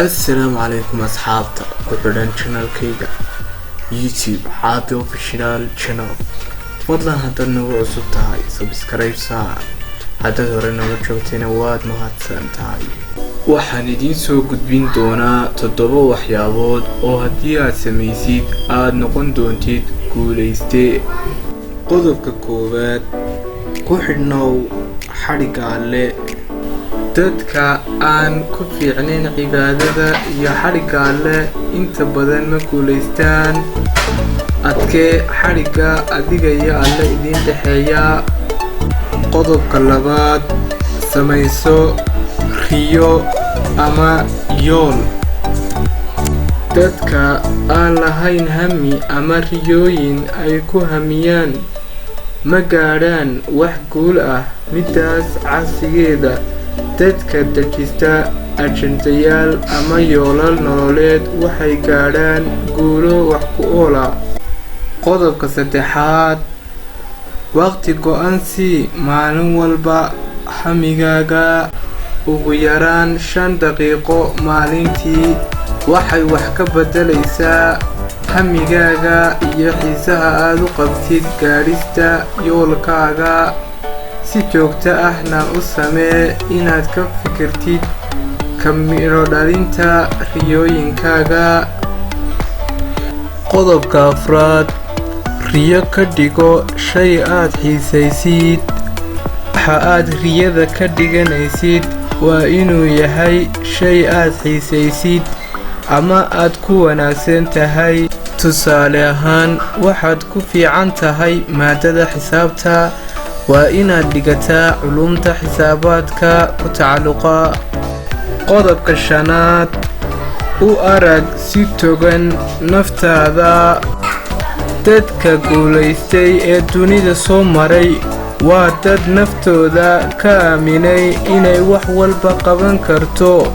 Assalaamu calaykum asxaabta ku xidhan channelkayga YouTube, Caabi Official Channel. Fadlan haddaad nagu cusub tahay, subscribe saar. Haddaad hore noola joogtayna, waad mahadsan tahay. Waxaan idiin soo gudbin doonaa toddoba waxyaabood oo haddii aad samaysid aad noqon doontid guulayste. Qodobka koowaad: ku xidhnow xadhigga Alle. Dadka aan ku fiicnayn cibaadada iyo xadhigga Alle inta badan ma guulaystaan. Adkee xadhigga adiga iyo Alle idiin dhexeeya. Qodobka labaad: samayso riyo ama yool. Dadka aan lahayn hami ama riyooyin ay ku hamiyaan ma gaadhaan wax guul ah. Midaas cagsigeeda, dadka dejista ajandayaal ama yoolal nololeed waxay gaadhaan guulo wax ku ool ah. Qodobka saddexaad: waqti go'an sii maalin walba hamigaaga. Ugu yaraan 5 daqiiqo maalintii waxay wax ka beddelaysaa hamigaaga iyo xiisaha aad u qabtid gaadhista yoolkaaga. Si joogto ahna u samee inaad ka fikirtid ka midho dhalinta riyooyinkaaga. Qodobka afraad: riyo ka dhigo shay aad xiisaysid. Waxa aad riyada ka dhiganaysid waa inuu yahay shay aad xiisaysid ama aad ku wanaagsan tahay. Tusaale ahaan, waxaad ku fiican tahay maadada xisaabta, waa inaad dhigataa culuumta xisaabaadka ku tacalluqa. Qodobka shanaad: u arag si togan naftaada. Dadka guulaystay ee dunida soo maray waa dad naftooda ka aaminay inay wax walba qaban karto,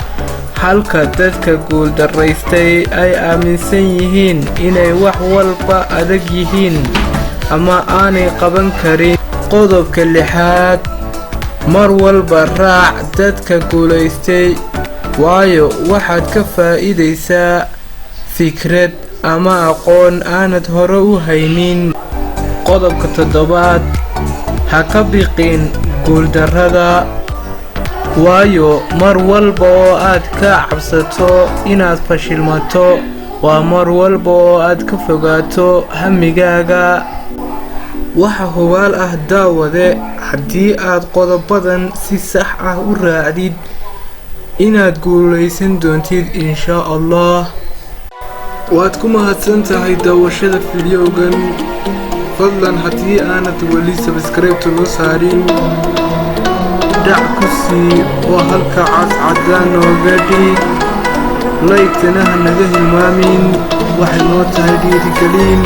halka dadka guuldaraystay ay aaminsan yihiin inay wax walba adag yihiin ama aanay qaban karin. Qodobka lixaad: mar walba raac dadka guulaystay, waayo waxaad ka faa'iidaysaa fikrad ama aqoon aanad hore u haynin. Qodobka toddobaad: ha ka biqin guuldarrada, waayo mar walba oo aad ka cabsato inaad fashilmato waa mar walba oo aad ka fogaato hamigaaga. Waxa hubaal ah, daawade, haddii aad qodobadan si sax ah u raacdid, inaad guulaysan doontid, insha Allah. Waad ku mahadsan tahay daawashada fiidiyowgan. Fadlan haddii aanad weli subscribe noo saarin, dhac ku sii oo halka cas caddaan nooga dhig. Like-tana ha naga hilmaamin, waxay noo tahay dhiirigelin.